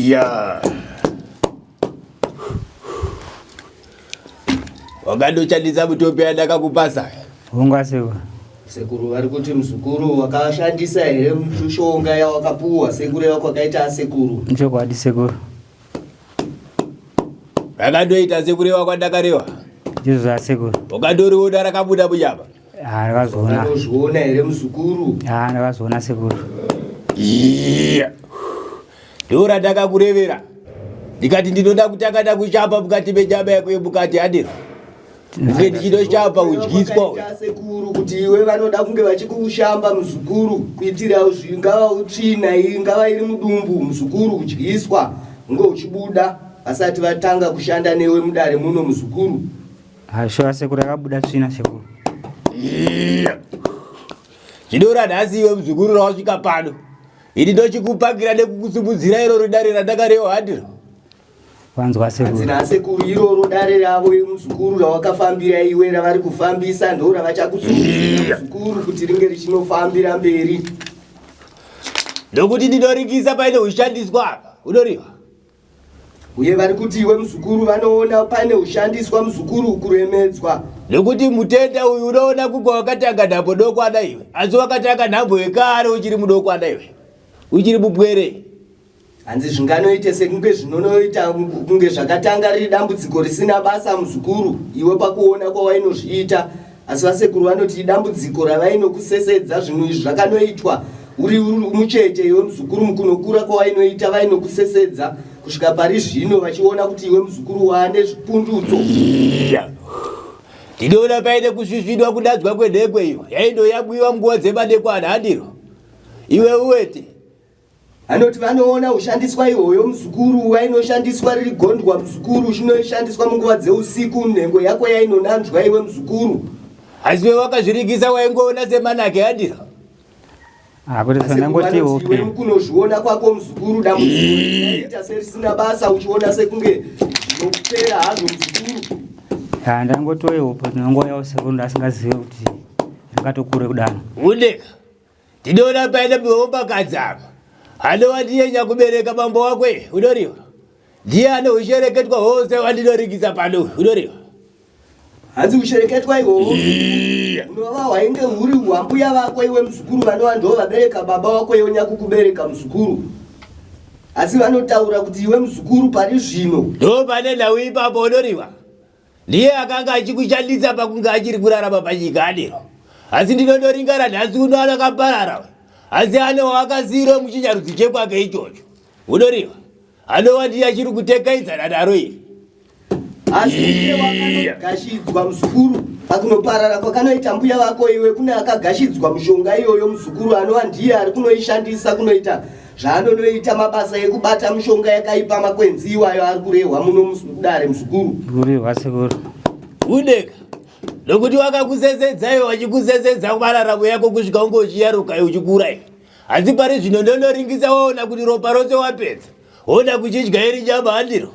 Ya. Wakandoshandisa mutombo yandakakupasa. Hongu asekuru. Sekuru vari kuti muzukuru wakashandisa here mishonga yawakapuwa sekureva kwakaita asekuru? Chokwadi sekuru. Vakandoita sekureva kwandakareva. Ndizvo zvasekuru. Wakandoriona rakabuda munyama. Ah, ndakazviona. Wakandozviona here muzukuru? Ah, ndakazviona sekuru. Iya. Ndiro randakakurevera. Ndikati ndinoda kutanga ndakushamba mukati menyama yako yemukati handiro. Kunge ndichinoshamba udyiswa. Sekuru kuti iwe vanoda kunge vachikushamba muzukuru kuitira zvingava utsvina ingava iri mudumbu muzukuru udyiswa unge uchibuda vasati vatanga kushanda newe mudare muno muzukuru. Shuwa sekuru yakabuda tsvina sekuru. Iya. Zvidora nhasi iwe muzukuru rawasvika pano. Ini ndochikupangira nekukusimudzira iroro dare randakarewa handiro. Wanzwa sekuru. Hanzi nasekuru iroro dare ravo muzukuru rawakafambira iwe ravari kufambisa ndo ravachakusimudzira muzukuru kuti ringe richinofambira mberi. Ndokuti ndinoringisa paine ushandiswa apa. Unoriwa. Uye vari kuti iwe muzukuru vanoona pane ushandiswa muzukuru kuremedzwa. Nekuti mutenda uyu unoona kunge wakatanga nhambo dokwana iwe, asi wakatanga nhambo yekare uchiri mudokwana iwe, uchiri mupwere. Hanzi zvinganoite sekunge zvinonoita kunge zvakatanga riri dambudziko risina basa muzukuru iwe pakuona kwawainozviita asi vasekuru vanoti idambudziko ravainokusesedza zvinhu izvi zvakanoitwa uri mucheche iwe muzukuru mukunokura kwawainoita vainokusesedza kusvika pari zvino vachiona kuti iwe muzukuru waane zvipundutso Ndinoona paine kusvisvinwa kudadzwa kwenhekwe iyo yaindoyamwiwa munguva dzemadekwana handiro iwe uwete Anoti vanoona hushandiswa ihoyo muzukuru wainoshandiswa riri gondwa muzukuru chinoshandiswa munguva dzeusiku nhengo yako yainonanzvwa iwe muzukuru. Asi iwe wakazvirigisa waingoona semanake handiro Iwe kunozviona kwako muzukuru dambudziko serisina basa uchiona sekunge zvinopera hazvo muzukuru. Ndangotoiwo ndinongouyawo sekuru ndasingazive kuti ringatokure kudaro. Udeka. Ndinoona paine muhombakadzi apa anova ndiye nyakubereka mambo wakwe unoriwa ndiye ane ushereketwa hwose wandinoringisa pano unoriwa hanzi ushereketwa ihwohwo unova hwainge huri hwambuya vako iwe muzukuru vanova ndo vabereka baba wako iwe nyakukubereka muzukuru asi vanotaura kuti iwe muzukuru pari zvino ndo pane nhau ipapo unoriwa Ndiye akanga achikushandisa pakunge achiri kurarama panyika adero. Asi ndinondoringana nhasi uno anakaparara. Asi ane waakasiirwa muchinyarudzi chekwake ichocho. Unoriwa. Anova ndiye achiri kutekaidzana naro iri. Asi ndiye wakanogashidzwa muzukuru pakunoparara kwakanoita mbuya vako iwe kune akagashidzwa mushonga iyoyo muzukuru anova ndiye ari kunoishandisa kunoita zvaanonoita mabasa ekubata mishonga yakaipa makwenzi iwayo ari kurehwa muno mudare muzukuru. Kurehwa sekuru. Udeka nokuti wakakusesedza iwe wachikusesedza mararamo yako kusvika unge uchiyaruka iwe uchikura iwe asi pari zvino ndonoringisa waona kuti ropa rose wapedza woda kuchidya iri nyama handiro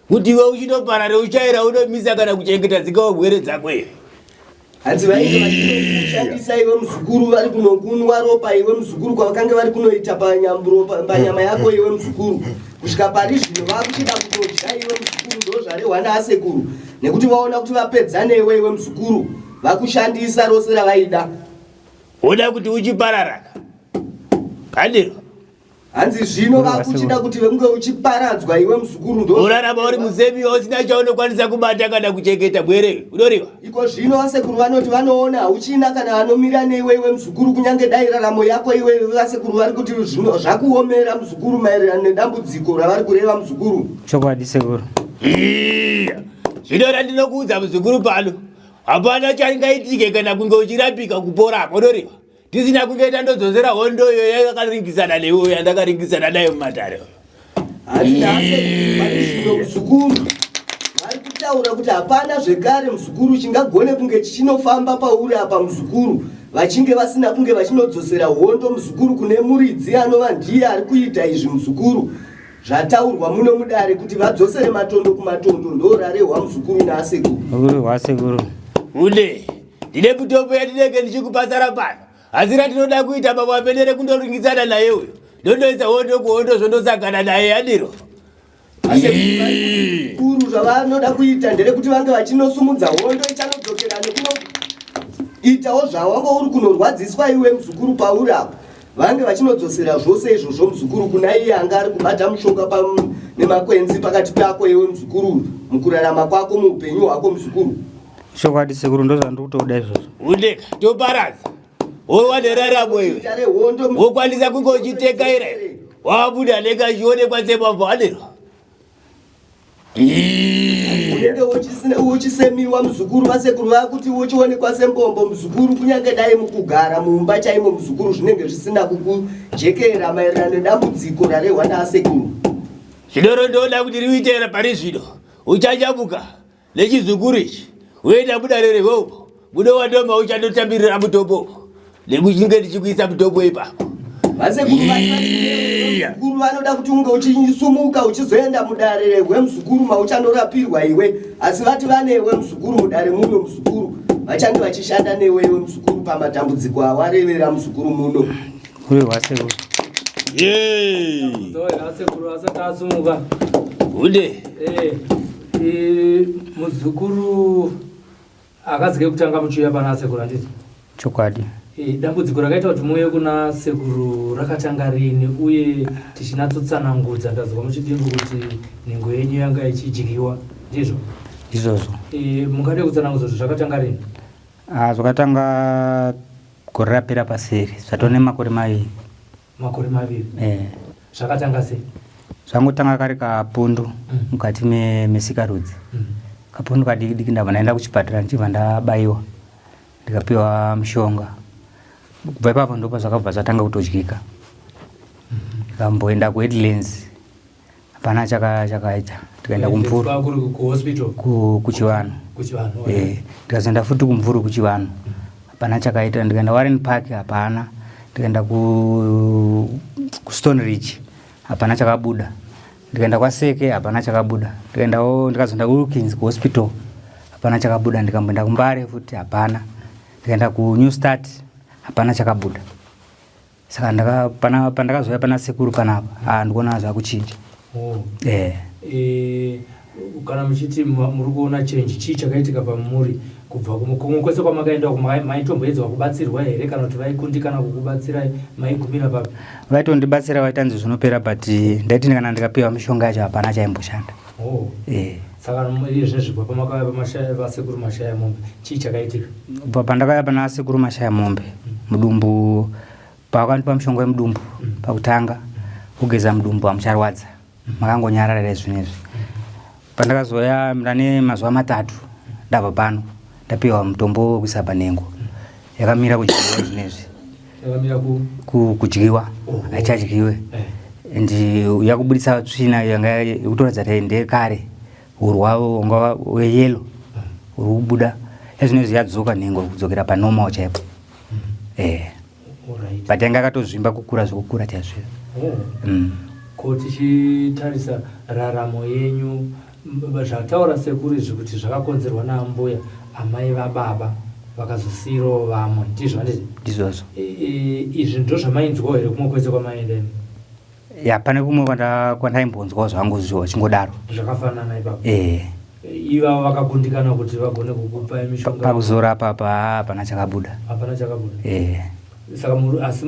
kuti iwe uchinoparare uchaira unomisa kana kuchengeta dzikawo bwere dzako iwe Hanzi vainge vachinoshandisa iwe muzukuru vari kunokunwa ropa iwe muzukuru kwavakange vari kunoita panyamburo panyama yako iwe muzukuru kusvika pari zvino vakuchida kutodya iwe muzukuru ndozvarehwa naasekuru nekuti vaona kuti vapedza newe iwe muzukuru vakushandisa rose ravaida Woda kuti uchipararaka handiro Hanzi zvino vakuchida kuti unge uchiparadzwa iwe muzukuru ndo. Urarama uri musemi usina chaunokwanisa kubata kana kuchengeta bwere unoriwa. Iko zvino vasekuru vanoti vanoona hauchina kana anomira neiwe iwe muzukuru kunyange dai raramo yako iwe vasekuru vari kuti zvino zvakuomera muzukuru maererano nedambudziko ravari kureva muzukuru. Chokwadi sekuru. Iya. Zvino randinokuudza muzukuru pano hapana chaingaitike kana kunge uchirapika kupora apo unoriwa. Tisina kunge tandodzosera hondo iyo yakaringisana newe yandakaringisana nayo mumatare. Muzukuru vari kutaura kuti hapana zvekare muzukuru chingagone kunge chichinofamba pauri apa muzukuru. Vachinge vasina kunge vachinodzosera hondo muzukuru kune muridzi anova ndiye ari kuita izvi muzukuru. Zvataurwa muno mudare kuti vadzosere matondo kumatondo ndorarehwa muzukuru naasekuru. Muzukuru wasekuru. Une ndine mutombo yandinenge ndichikupasara pano asi randinoda kuita baba vapendere kundoringisana naye uyo ndondoisa hondo kuhondo zvondosangana naye adiro. Kuru zvavanoda kuita nderekuti vange vachinosumudza hondo ichanodzokera nekunoitawo zvawanga uri kunorwadziswa iwe muzukuru pauri apo vange vachinodzosera zvose izvozvo muzukuru kuna iye anga ari kubata mushonga nemakwenzi pakati pako iwe muzukuru mukurarama kwako muupenyu hwako muzukuru. Chokwadi sekuru ndozvandiri kutoda izvozvo. Undeka toparadza wowa neraramo iwe wokwanisa kunge uchitekaira wabuda neka achionekwa semabva adero unenge uchisemiwa muzukuru vasekuru vakuti uchionekwa sembombo muzukuru kunyange dai mukugara mumba chaimo muzukuru zvinenge zvisina kukujekera maererano nedambudziko rarehwa naasekuru zvinoro ndoda kuti riuitera pari zvino uchanyamuka Nechizukuru ichi uenda mudare rehombo munowandoma uchandotambirira mutombo nekuchinge ndichikuisa mutombo ipapo. Vasekuru vanoda kuti unge uchisumuka uchizoenda mudare rehwe muzukuru mauchanorapirwa iwe asi vati vanewe muzukuru mudare muno muzukuru vachange vachishanda newe iwe muzukuru pamatambudziko awarevera muzukuru muno. Uri wasekuru. Sekuru asati asumuka. Ude. Eh, eh, muzukuru akazi kekutanga muchiuya pana sekuru handiti? Chokwadi. Eh, dambudziko rakaita kuti muuye kuna sekuru rakatanga rini uye tichinyatsotsanangudza ndazwa muchidimbu kuti nhengo yenyu yanga ichidyiwa ndizvo? Ndizvozvo. Eh, mungade kutsanangudza kuti zvakatanga rini? Ah, zvakatanga gore rapera paseri zvatone makore maviri. Makore maviri. Eh. Zvakatanga sei? Zvangotanga kari kapundu mukati mesikarudzi. Kapundu kadiki diki ndabva ndaenda kuchipatara ndichibva ndabaiwa ndikapiwa mushonga. Kubva ipapo ndopa zvakabva zvatanga kutodyika. Ndikamboenda kuHeadlands hapana chakaita ndikaenda kumvuru Kwakuri kuhospital kuchivanhu. Kuchivanhu. Eh, ndikazoenda futi kumvuru kuchivanhu hapana chakaita ndikaenda Warren Park hapana ndikaenda kuStone Ridge hapana chakabuda ndikaenda kwaSeke hapana chakabuda ndikaendawo ndikazoenda kuWilkins kuhospital hapana chakabuda ndikamboenda kuMbare futi hapana ndikaenda kuNew Start hapana chakabuda saka pandakazouya pana sekuru panapa ah, ndikuona zvakuchinja. Oh. Eh. E, kana muchiti muri kuona change chii chakaitika pamuri kubva kumwe kwese kwamakaenda uko maitomboedzwa kubatsirwa here kana kuti vaikundikana kukubatsirai maigumira papi? Vaitondibatsira vaitanzi zvinopera but ndaiti kana ndikapiwa mishonga yacho hapana chaimboshanda. Oh. Eh. Saka iye zvinezvi kubva pamakauya pasekuru Mashaya Mombe chii chakaitika? Kubva pandakauya pana sekuru Mashaya Mombe mudumbu pavakandipa mushonga wemudumbu pakutanga kugeza mudumbu hamucharwadza makangonyarara here zvinezvi. Pandakazoya ndane mazuva matatu ndabva pano ndapiwa mutombo wekuisa panhengo yakamira kudyiwa zvinezvi. Yakamira kudyiwa Oho. haichadyiwe Eh. and yakubudisa tsvina yanga yekutoratidza kuti ndekare hurwa hwanga hweyellow huri kubuda ezvinezvi yadzoka nhengo kudzokera panormal chaipo. Eh. Alright. But yanga yakatozvimba kukura zvekukura chaizvo. Oh. Ko tichitarisa raramo yenyu zvataura sekuru izvi kuti zvakakonzerwa naambuya amai vababa vakazosiirawo vamwe ndizvo handiti? Ndizvozvo. Izvi ndozvamainzwawo here kumwe kwese kwamaienda imi? Ya pane kumwe kwandaimbonzwawo zvangu zvichingodaro. Zvakafanana ipapo. Eh. Ivavo vakakundikana kuti vagone kukupai mishonga. Pakuzorapa apa hapana chakabuda. Hapana chakabuda. Eh. Saka asi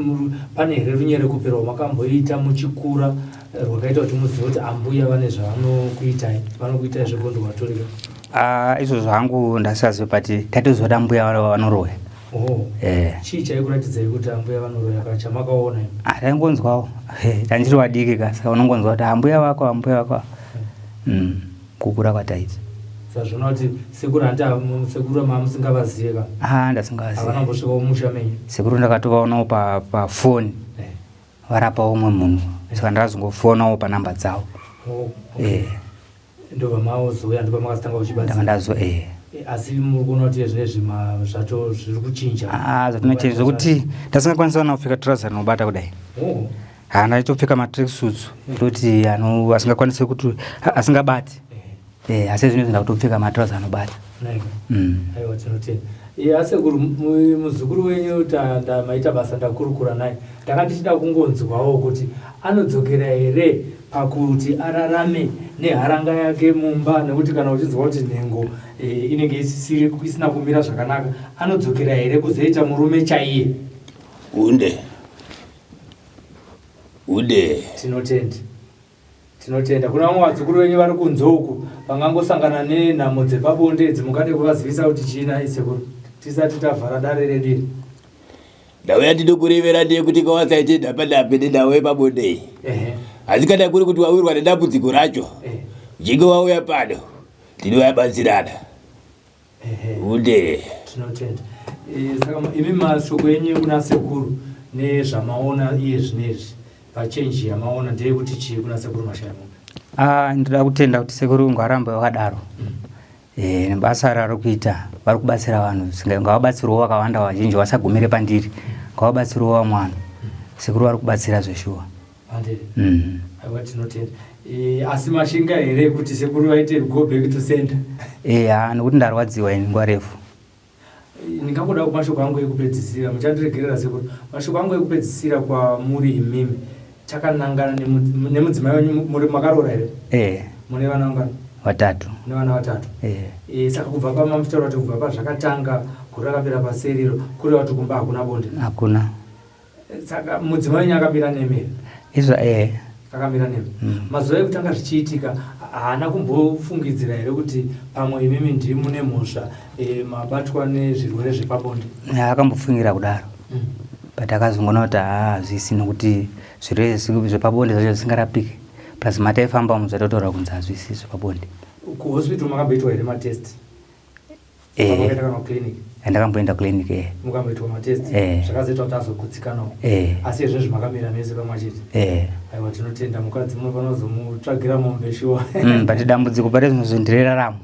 pane here runyerekupe rwamakamboita muchikura rwakaita kuti muzive kuti ambuya vane zvavanokuitai, vanokuitai zvegondo rwatorika? Ah, izvozvo hangu ndasaziva but taitoziva kuti ambuya vanoroya. Oh. Eh. Chii chaikuratidzai kuti ambuya vanoroya kana chamakaona imi? Ah, taingonzwawo. Tandiri vadiki ka saka unongonzwa kuti ambuya vako ambuya vako. Kukura kwataita. Sazvona kuti sekuru hanti sekuru mamusingavazive ka? Ah, ndasingavazive. Havana kumbosvika kumusha menyu? Sekuru ndakatovaonawo pafoni. Varapa umwe munhu. Saka ndakazongofonawo panamba dzavo. Oh, okay. Eh. Ndobva maozouya ndobva makazotanga kuchibatsira. Ndanga ndazo eh. Eh, asi muri kuona kuti zvinezvi zvato zviri kuchinja. Ah, zvatinochinja zvokuti ndasingakwanisa kana kupfeka trouser rinobata kudai. Oh. Ha, ndaitopfeka matrack suits toti ano asingakwanisi kuti asingabati. Eh, asi zvinezvi ndakutopfeka matrauza anobata. Mm. Aiwa tinotenda. Eh, asekuru muzukuru wenyu maita basa ndakurukura naye. Ndanga ndichida kungonzwawo kuti anodzokera here pakuti ararame neharanga yake mumba nekuti kana uchinzwa kuti nhengo eh, inenge isisiri isina kumira zvakanaka anodzokera here kuzoita murume chaiye? Unde. Ude. Tinotenda. Tinotenda. Kuna vamwe vazukuru venyu vari kunze uku vangangosangana nenhamo dzepabonde idzi mungade kuvazivisa kuti chii nhai sekuru tisati tavhara dare redu iri. Ndauya ndinokurevera ndiye kuti kawasaite dhapadape nenhau yepabonde iyi. Ehe. Asi kana kuri kuti wawirwa nedambudziko racho, Eh. uchinge wauya pano, tinovabatsirana. Ehe. Ude. Tinotenda. Eh, saka imi mashoko enyu kuna sekuru nezvamaona iye zvinezvi pachenji yamaona ndeyekuti chii kuna sekuru Mashayamombe? Ah, ndoda kutenda kuti sekuru ngarambe wakadaro. Eh, nebasa ravari kuita vari kubatsira vanhu ngavabatsirwewo vakawanda vazhinji vasagumire pandiri ngavabatsirwewo vamwe vanhu sekuru vari kubatsira zveshuwa. Handei. Aiwa tinotenda. E, asi mashinga here kuti sekuru vaite go back to center? Eh, haa nokuti ndarwadziwa ini nguva refu. Eh, ndingangoda kumashoko angu ekupedzisira muchandiregerera sekuru mashoko angu ekupedzisira kwamuri imimi takanangana nemudzimai wenyu muri makaroora here Eh, mune vana vangani vatatu. mune vana vatatu Eh, e, saka kubva pamamutaura kuti kubva pazvakatanga gore rakapera paseriro kureva kuti kumba hakuna bonde hakuna. Saka mudzimai wenyu akamira nemi here? Izvo eh. Akamira nemi. Mazuva ekutanga zvichiitika haana kumbofungidzira here kuti pamwe imimi ndimi mune mhosva e, mabatwa nezvirwere zvepabonde? Akambofungira kudaro. But akazongoona kuti haa hazvisi nokuti zvirwere zvepabonde zvacho zvisingarapike. Plus mataifamba umu zvatotaura kunzi hazvisi zvepabonde. Kuhospital makamboitwa here matest? Eh. Makaenda kana kuclinic? Ndakamboenda kuclinic eh. Mukamboitwa matest? Eh. Zvakazoita kuti azogutsikanawo? Eh. Asi izvezvi makamira mese pamwe chete? Eh. Aiwa tinotenda mukadzi munofanira kuzomutsvagira mombe shuwa. But dambudziko pari zvinhu ndireraramo.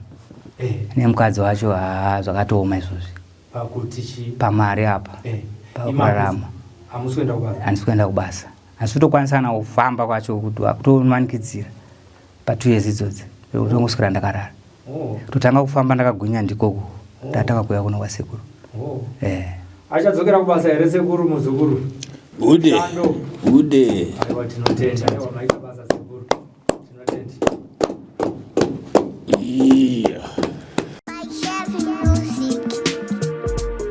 Eh. Nemukadzi wacho haa zvakatooma izvozvi. Pakuti chii? Pamari apa. Eh. Pakurarama. Hamusi kuenda kubasa? Handisi kuenda kubasa. Handisi kutokwanisa kana kufamba kwacho kuti kutomanikidzira pa2 years idzodzi. Ndongoswera ndakarara. Oh. Kutotanga kufamba ndakagwinya ndikoko. Ndatanga kuuya kuno kwasekuru. Oh. Eh. Achadzokera kubasa here sekuru muzukuru? Ude. Shando. Ude. Aiwa tinotenda. Aiwa maita basa sekuru. Tinotenda. Iya.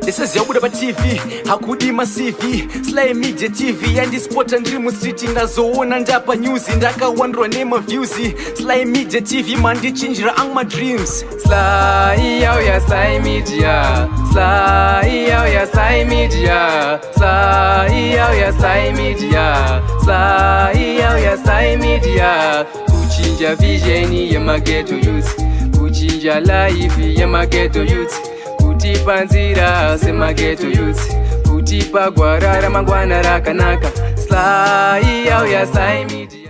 This yabuda paTV hakudi maCV Sly Media TV yandispota ndiri mustreet ndazoona ndapa news ndakawandurwa nemaviews Sly Media TV mandichinjira angu madreams Sly yauya Sly Media Sly yauya Sly Media Sly yauya Sly Media Sly yauya Sly Media Kuchinja vision yemageto youth Kuchinja life yemageto youth Kutipa nzira semageto youth Kutipa gwara ramangwana rakanaka Sly yauya Sly Media.